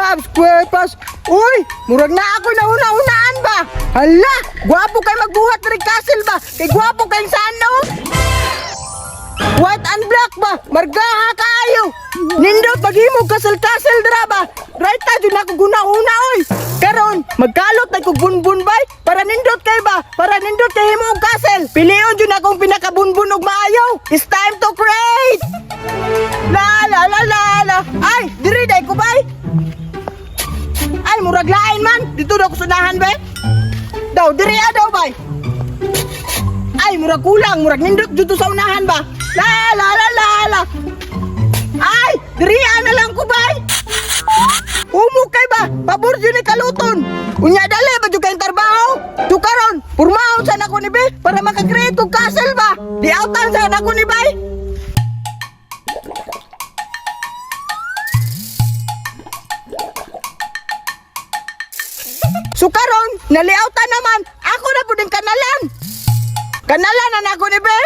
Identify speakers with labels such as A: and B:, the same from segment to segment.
A: SpongeBob SquarePants. Uy, murag na ako na una-unaan ba? Hala, gwapo kay magbuhat diri castle ba? Kay gwapo kay saan no? White and black ba? Margaha kaayo. Nindot paghimo castle castle dira ba? Right ta jud nako guna-una oy. Karon magkalot na kog bunbun bay para nindot kay ba? Para nindot kay himo og castle. Pilion jud akong pinakabunbun og maayo. It's time to create. La la la la la. Ay, diri day ko bay. Ay, murag lain man. Dito daw ko sunahan bay. Daw diri daw bay. Ay, murag kulang, murag nindot dito sa unahan ba? La la la la la. Ay, diri na lang ko bay. Umo kay ba? Pabor jud ni kaluton. Unya dali ba jud kayong trabaho? Tu karon, purmaon sa nako ni be para maka-create kog castle ba? Di outan sa nako ni bay. So karon, naliawtan naman. Ako na pud kanalan. Kanalan na nako ni be.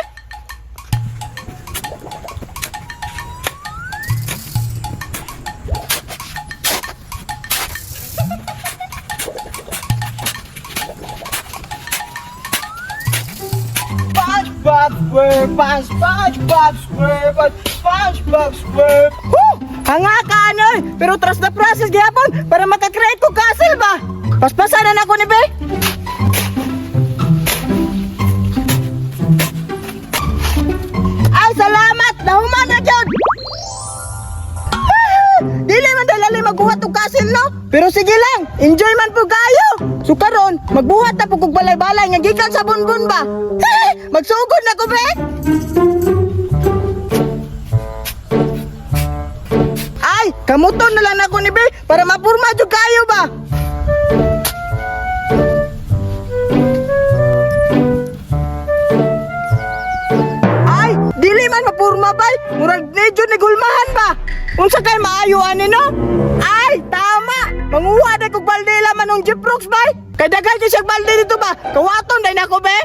A: SpongeBob SquarePants, SpongeBob SquarePants, SpongeBob SquarePants. Woo! Hanga ka ano eh, pero trust the process gihapon para makakreate ko castle ba? Paspasan na nako ni be. Ay, salamat! Nahuman na jud! Dili man dalali magbuhat og castle no? Pero sige lang, enjoy man po kayo. So karon, magbuhat na po kog balay-balay nga gikan sa bunbun ba. Magsugod na ko be. Ay, kamuton na lang ako ni be para mapurma jud kayo ba. Ay, dili man mapurma bay. Murag medyo ni gulmahan ba. Unsa kay maayo ani no? Ay, tama. Manguha na kog balde laman ng Jeep Rocks bay. Kay daghan kay siyang balde dito ba? Kawaton day nako be.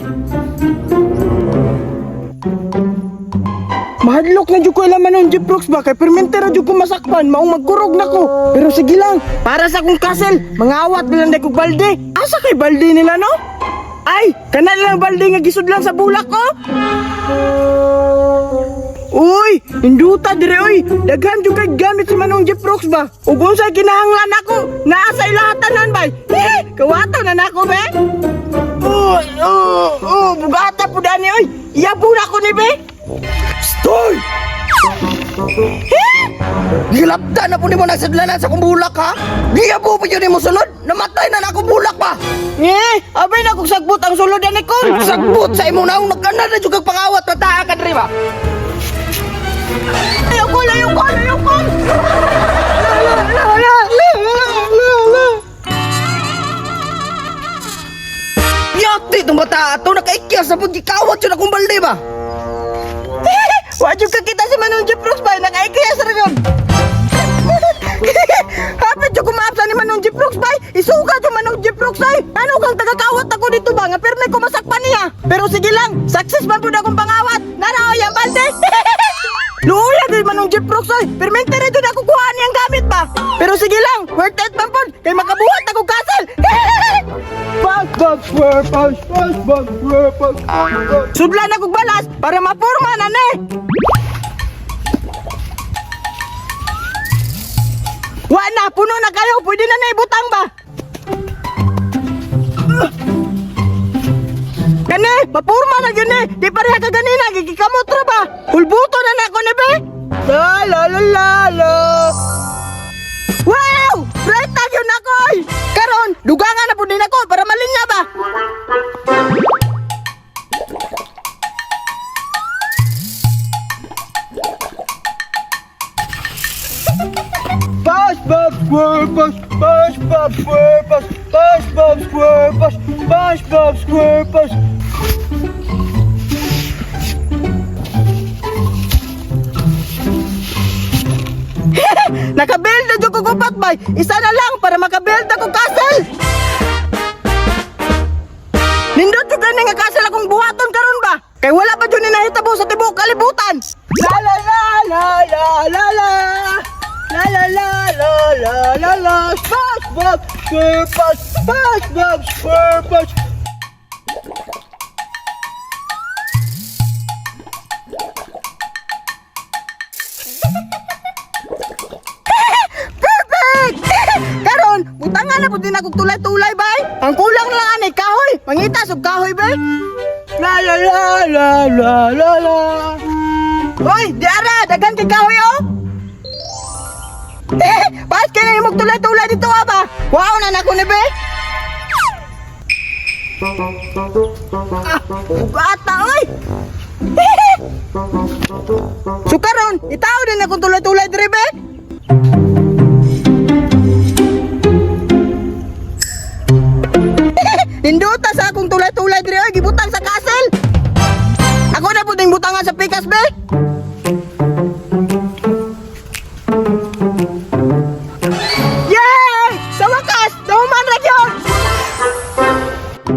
A: Mahadlok na jud ko laman ng Jeep Rocks ba kay permente ra jud ko masakpan, maong magkurog na ko. Pero sige lang, para sa akong castle, mangawat na lang day kog balde. Asa kay balde nila no? Ay, kana lang balde nga gisudlan sa bulak ko. Uy, induta dire oy. Daghan jud kay gamit si Manong Jeep Rocks ba? Ug unsay kinahanglan nako? Naa sa ilaha tanan bay. Kawata na nako be. Uy, oh, oh, bugata pud ani oy. Iyabo na ko ni be.
B: Stoy! Gilabda na po nimo nagsadlanan sa akong bulak ha? Giyabo pa yun mo sunod? Namatay na na akong bulak ba?
A: Eh, abay na kog sagbot ang sulod ani ko.
B: Sagbot sa imong naong nagkanan na jud kag pangawat pataa ka diri ba?
A: Ayoko, ayoko, ayoko. La la la la la la.
B: Yati itong bata ato nakaikyas na po gikawat yun akong balde ba?
A: Wa jud ka kita si Manong Jeep Rocks bay, nakaikiyas ra yun. Hapit jud kumaapsa ni Manong Jeep Rocks bay. Isuga jud Manong Jeep Rocks ay. Ano kang tagakawat ako dito ba? Nga pirmi ko masakpan niya. Pero sige lang, success man pud akong pangawat. Naraoy ang balde. Luya gyud Manong Jeep Rocks ay. Pirmente ra jud ako kuhaan niyang gamit ba. Pero sige lang, worth it man pud kay makabuhat ako castle. SpongeBob SquarePants, SpongeBob SquarePants. Sudlan ako balas para mapurma na ni. Wa na, puno na kayo. Pwede na na ibutang ba? Kani, mapurma na yun eh. Di pareha ka ganina, gigikamot ra ba? Hulbuto na na ako ni be. La la la la la. Wow! Right tag yun ako oy. Karon, dugangan na pud din ako para malinya ba? SpongeBob SquarePants, SpongeBob SquarePants, SpongeBob SquarePants, SpongeBob SquarePants. Nakabuild na jud ko gubat bay. Isa na lang para makabuild ako castle. Nindot jud gani nga castle akong buhaton karon ba? Kay wala pa jud ni nahitabo sa tibuok kalibutan. La la la la la la la. La la la la la la la. SpongeBob SquarePants, SpongeBob SquarePants. Perfect! Karon, butangan na pud din akong tulay-tulay bay. Ang kulang lang ani kahoy. Mangita og kahoy bay. La la la la la la la. Oy, di ara, daghan kay kahoy oh. Eh, pas kay na imong tulay-tulay dito ah ba? Wow na nako ni be. Ah, ugata oy. So karon, itaw din akong tulay-tulay diri be. Nindota sa akong tulay-tulay diri oy, gibutang sa castle. Ako na pud butangan sa pikas be. Yay! Sa wakas, nahuman ra gyud.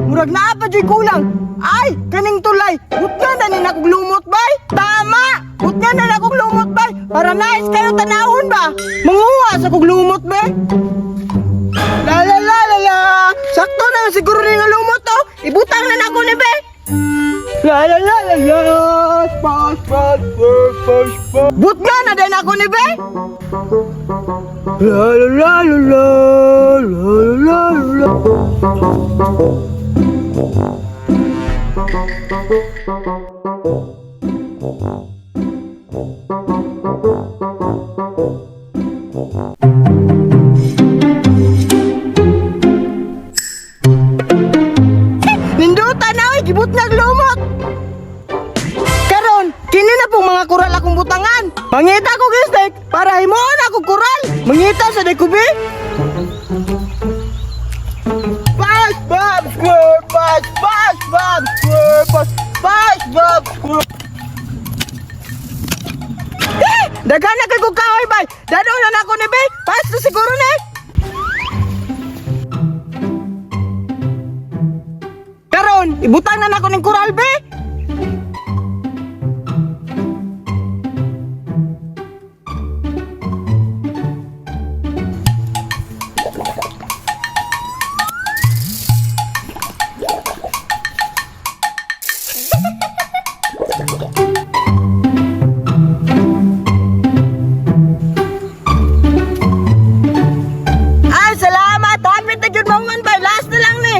A: Murag naa pa juy kulang. Ay, kaning tulay. Butngan na ni nakong lumot bay. Tama! Butngan na nakong lumot bay. Para nice kayo tanahon ba? Manguha sa kong lumot bay. La la la la la. Sakto na siguro ni nga lumot to. Ibutang na nako ni be. La la la la la. Sponge, sponge, sponge, sponge. Butngan na din ako ni be. La la la la la la la la. Ninduta na oy, gibot na lumot. Karon, kini na pong mga kural akong butangan. Mangita ko gistek para himuon ako kural. Mangita sa dekubi. Bash Bob Square Bash Bash Bob Square Bash Bash Bob Square. Eh! Daghan na kay kog kahoy bay. Dado na nako ni bay. Pas na siguro ni. Karon, ibutang na nako ning kural be. Ay, salamat. Hapit na gyud mahuman bay. Last na lang ni.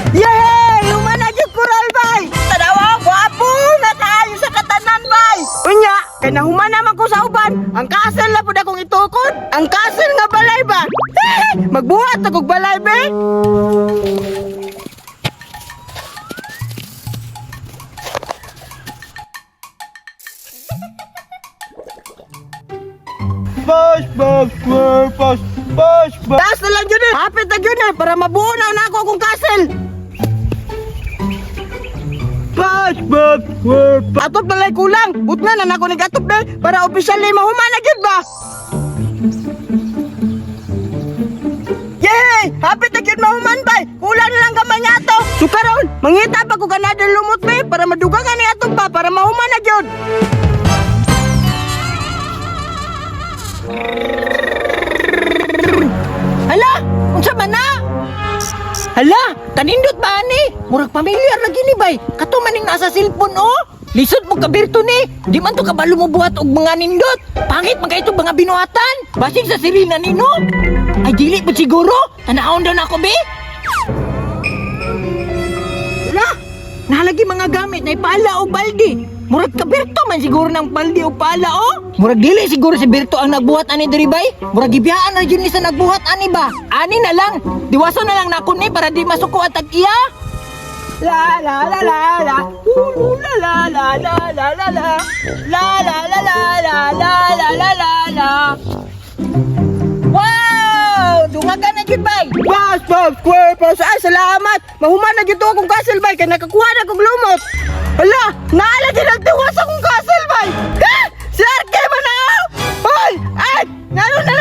A: Yay! Human na gyud kural bay. Tanawa, gwapo na kaayo sa katanan bay. Unya, kay nahuman naman ko sa uban, ang castle na pud akong itukod. Ang castle nga balay ba? Magbuhat akong balay be.
B: SpongeBob SquarePants, SpongeBob.
A: Taas na lang yun eh. Hapit na yun eh. Para mabuo na na ako akong castle.
B: SpongeBob SquarePants.
A: Atop na lang kulang. Butna na nako ni atop na para officially mahuman na gyud ba. Yay! Hapit na gyud mahuman bay. Kulang na lang gamay nga ato. So karon, mangita pa ko kanada lumot bay para madugangan ni atop pa para mahuman na gyud.
C: Hala, unsa man na? Hala, kanindot ba ani? Murag pamilyar lagi ni bay. Kato maning nasa cellphone oh. Lisod mo kabirto ni. Di man to kabalo mo buhat og mga nindot. Pangit man kay mga binuhatan. Basig sa sirina nino. Ay dili pa siguro. Tanahon daw na ako be. Hala, nalagi mga gamit na ipala o baldi. Murag kabirto man siguro ng baldi o pala o. Murag dili siguro si Berto ang nagbuhat ani diri bay. Murag gibiyaan na jud ni sa nagbuhat ani ba. Ani na lang. Diwaso na lang nako ni para di masuko at tag-iya.
A: La la la la la. Ulu la la la la la la la. La la la la la la la la la la.
C: Wow! Dungagan na jud bay.
A: Bas, Bob, Square, Bas. Ay, salamat. Mahuman na dito akong castle bay kay nakakuha na kong lumot. Hala, naala din ang tiwas akong castle bay. Ha? Si Arke man na. Hoy, ay, ngano na